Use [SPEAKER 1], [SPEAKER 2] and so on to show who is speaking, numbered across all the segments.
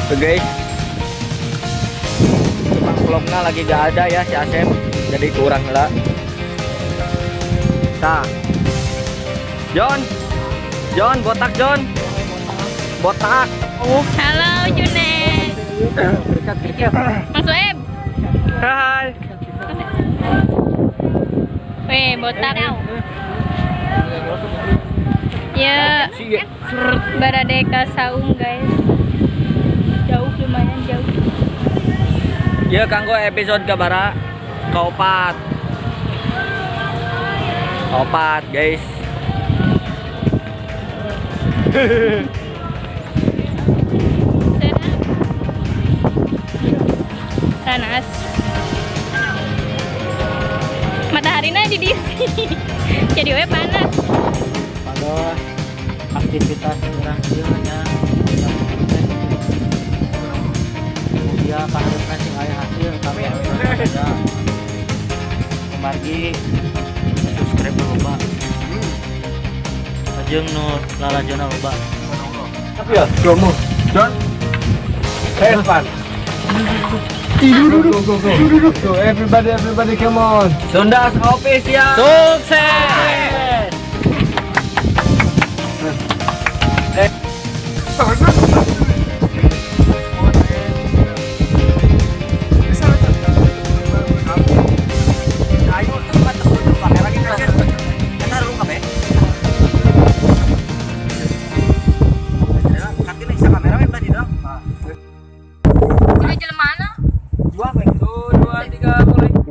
[SPEAKER 1] Oke guys, tukang vlognya lagi gak ada ya si Asep, jadi kurang lah. Nah, John, John, botak John, botak. Oh,
[SPEAKER 2] Halo Junet. Mas Web.
[SPEAKER 1] Hai.
[SPEAKER 2] Weh, botak. Ya, barade ka saung guys. Jauh, lumayan jauh.
[SPEAKER 1] Ya kanggo episode kabara kaopat. Kaopat guys.
[SPEAKER 2] Panas. Mataharinya di sini. Jadi we panas.
[SPEAKER 3] Panas. Aktivitas urang ieu nya. Dia kaharepna sing aya hasil kami ya. Kumargi subscribe loba. Jeung nu lalajona loba.
[SPEAKER 4] Tapi ya, slow mo. John. Have fun. Go, go, go, go. Go, everybody, everybody, come on.
[SPEAKER 1] Sunda Official. Sukses.
[SPEAKER 2] Ini jalan mana?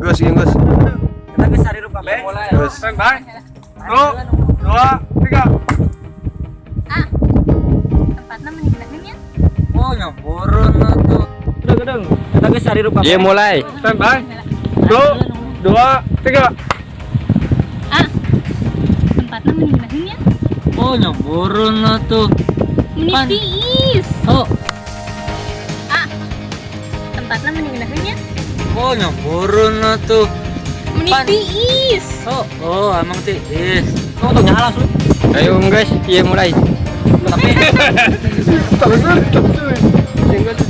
[SPEAKER 4] Gus, ya, Gus. Gus.
[SPEAKER 5] Satu, dua, tiga.
[SPEAKER 2] Ah. Tempatnya mending ya.
[SPEAKER 1] Oh, nyampuran tuh. Gedeng, kita geus sarirup kabeh. Iya, mulai.
[SPEAKER 5] Standby. Satu, dua, tiga.
[SPEAKER 2] Ah. Tempatnya mending ya.
[SPEAKER 3] Oh, nyampuran tuh.
[SPEAKER 2] Meni tiis.
[SPEAKER 3] Oh,
[SPEAKER 2] Ah. Tempatnya mending ya.
[SPEAKER 3] oh nyampuran tuh.
[SPEAKER 2] Meni tiis.
[SPEAKER 3] Oh, oh emang tiis.
[SPEAKER 1] Oh, tuh nyala langsung. Ayo guys, iya mulai. Tapi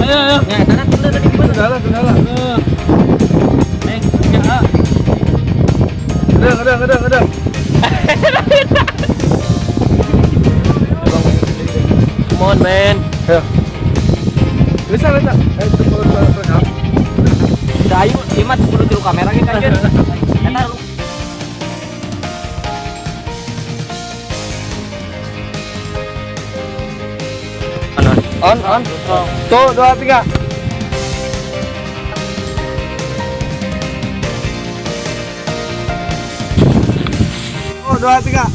[SPEAKER 3] Ayo, ayo.
[SPEAKER 1] ya, karena tunda tadi gimana?
[SPEAKER 5] Kendala, kendala.
[SPEAKER 3] Neng, ya.
[SPEAKER 5] Gedeng, gedeng, gedeng, gedeng.
[SPEAKER 1] Come on, man.
[SPEAKER 5] Ayo. Bisa, bisa. Ayo, tepuk, tepuk, tepuk.
[SPEAKER 1] Ayo, ieu mah kudu tilu kamera ge kan. Eta lu.
[SPEAKER 5] On, on. Satu, dua, tiga. Satu, dua, tiga.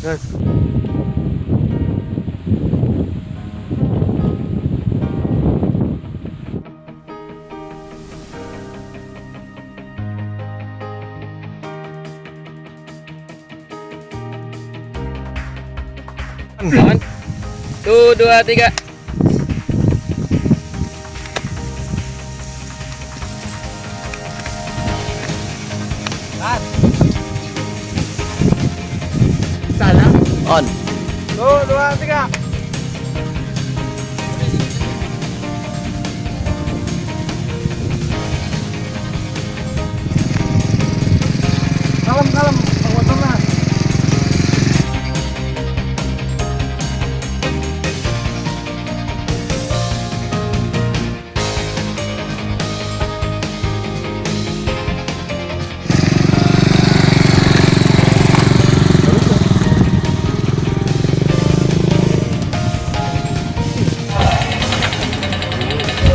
[SPEAKER 5] Guys.
[SPEAKER 1] On. Tuh, dua, tiga. On.
[SPEAKER 5] Satu, dua, tiga. Kalem, kalem, motornya.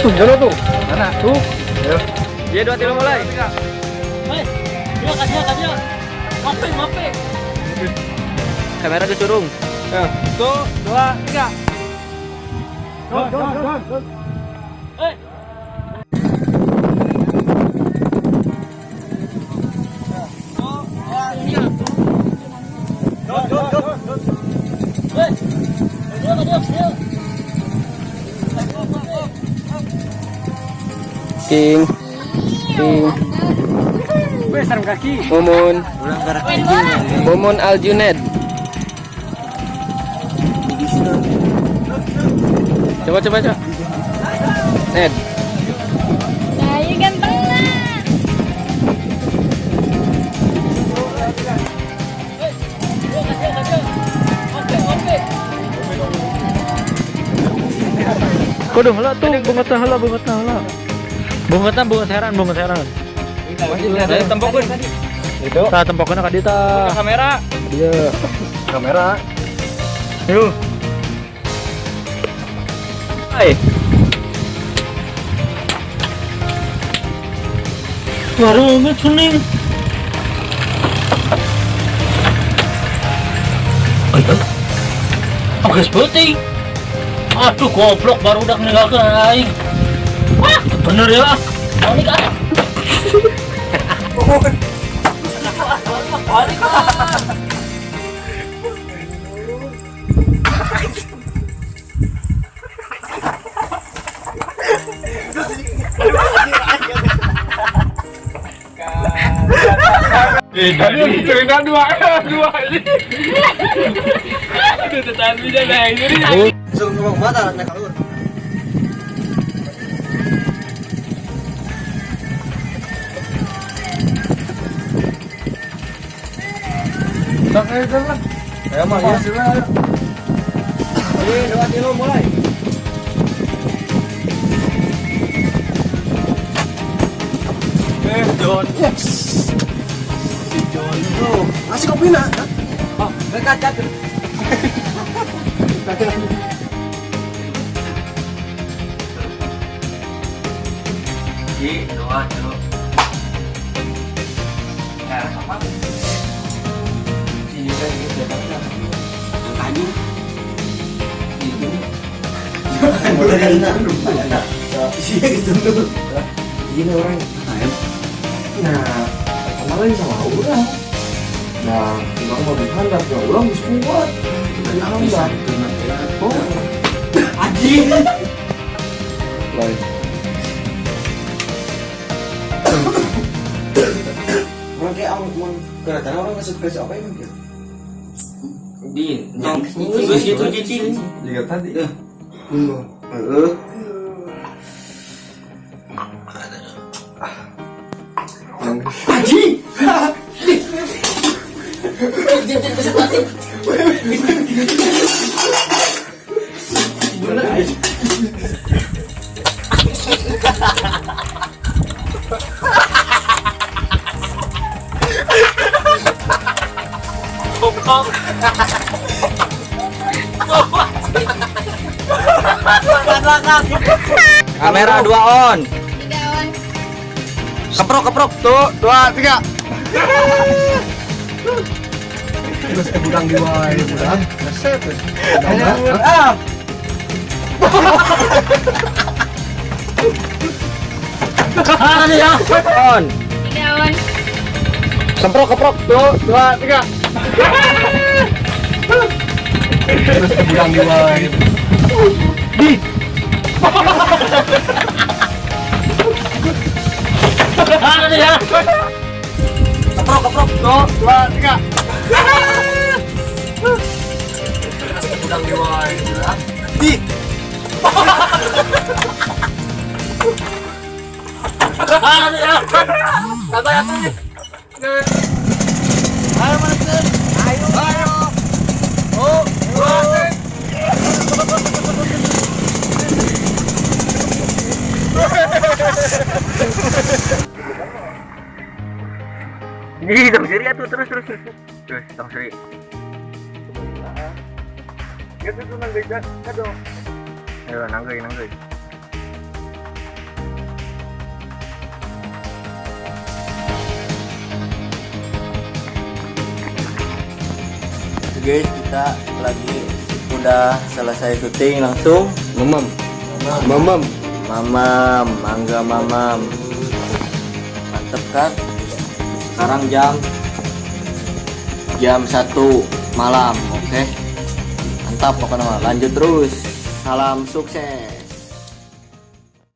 [SPEAKER 4] Tuh, jono tuh. Mana? Tuh. Ayo.
[SPEAKER 1] Iya, 2 3 mulai.
[SPEAKER 3] Hei, dia kasih. Mape.
[SPEAKER 1] Kamera kesurung.
[SPEAKER 4] 1, 2, 3. Don.
[SPEAKER 3] Hei.
[SPEAKER 4] Don.
[SPEAKER 3] Hei. Dia.
[SPEAKER 1] King.
[SPEAKER 4] Weh, sarung kaki.
[SPEAKER 1] Mumun. Mumun Aljuned. Coba. Ned.
[SPEAKER 2] Nah, iya ganteng lah.
[SPEAKER 3] Dia kasih. Oke.
[SPEAKER 6] Kudu heula tuh, bungetna heula. Bungetna bunget heran.
[SPEAKER 1] Dari tempokeun.
[SPEAKER 4] Itu.
[SPEAKER 6] Tah tempokeunna ka dieu tah.
[SPEAKER 1] Kamera.
[SPEAKER 4] Dia. Kamera.
[SPEAKER 6] Yuk.
[SPEAKER 1] Hai.
[SPEAKER 3] Warungnya kuning. Agus putih. Aduh goblok baru udah meninggalkan aing. Wah, bener ya. Balik ah. Balik ah.
[SPEAKER 4] Tadi cerita dua ini.
[SPEAKER 5] Langsung ngomong mata naik kalur.
[SPEAKER 4] Tak ayo lah. Ayo mah iya sih lah.
[SPEAKER 1] 3, 2, 3 mulai.
[SPEAKER 4] John.
[SPEAKER 5] Yes. Si John tuh. Masih kopi nak?
[SPEAKER 1] Oh, dekat kat. Di, 2, 3. Nah, apa?
[SPEAKER 5] Si John gitu ya kan. Kayu. Iya gitu tuh. Gini orang. Nah, kemarin sama orang.
[SPEAKER 4] Nah, orang mau dihandap ya orang bisa kuat.
[SPEAKER 5] Bisa itu nanti. Oh. Anjing.
[SPEAKER 4] Lain.
[SPEAKER 5] Orang kayak orang gara-gara orang ngasih kasih apa emang gitu.
[SPEAKER 1] Di, tong geus gitu cicing.
[SPEAKER 4] Jika tadi.
[SPEAKER 5] Heeh. Anjing.
[SPEAKER 1] Kamera 2 on.
[SPEAKER 2] 3 on.
[SPEAKER 1] Keprok.
[SPEAKER 4] 1, 2, 3. Terus budang di wae, budang. Reset. Ah.
[SPEAKER 1] On.
[SPEAKER 2] 3 on.
[SPEAKER 1] Keprok.
[SPEAKER 4] 1, 2, 3. Terus budang di wae. Di.
[SPEAKER 1] Keprok.
[SPEAKER 4] 1, 2, 3. Terus budang di wae. Di.
[SPEAKER 1] Ayo.
[SPEAKER 4] Oh, 2,
[SPEAKER 1] Ih, tong seri atuh terus. Terus tong seri.
[SPEAKER 4] Gitu tuh nang degan, aduh.
[SPEAKER 1] Ayo nanggeui. Guys, kita lagi udah selesai syuting langsung
[SPEAKER 5] Mamam. Mamam.
[SPEAKER 1] Mamam, mangga mamam. Mantep kan? Sekarang jam jam 1 malam, oke? Mantap pokoknya mah. Lanjut terus. Salam sukses.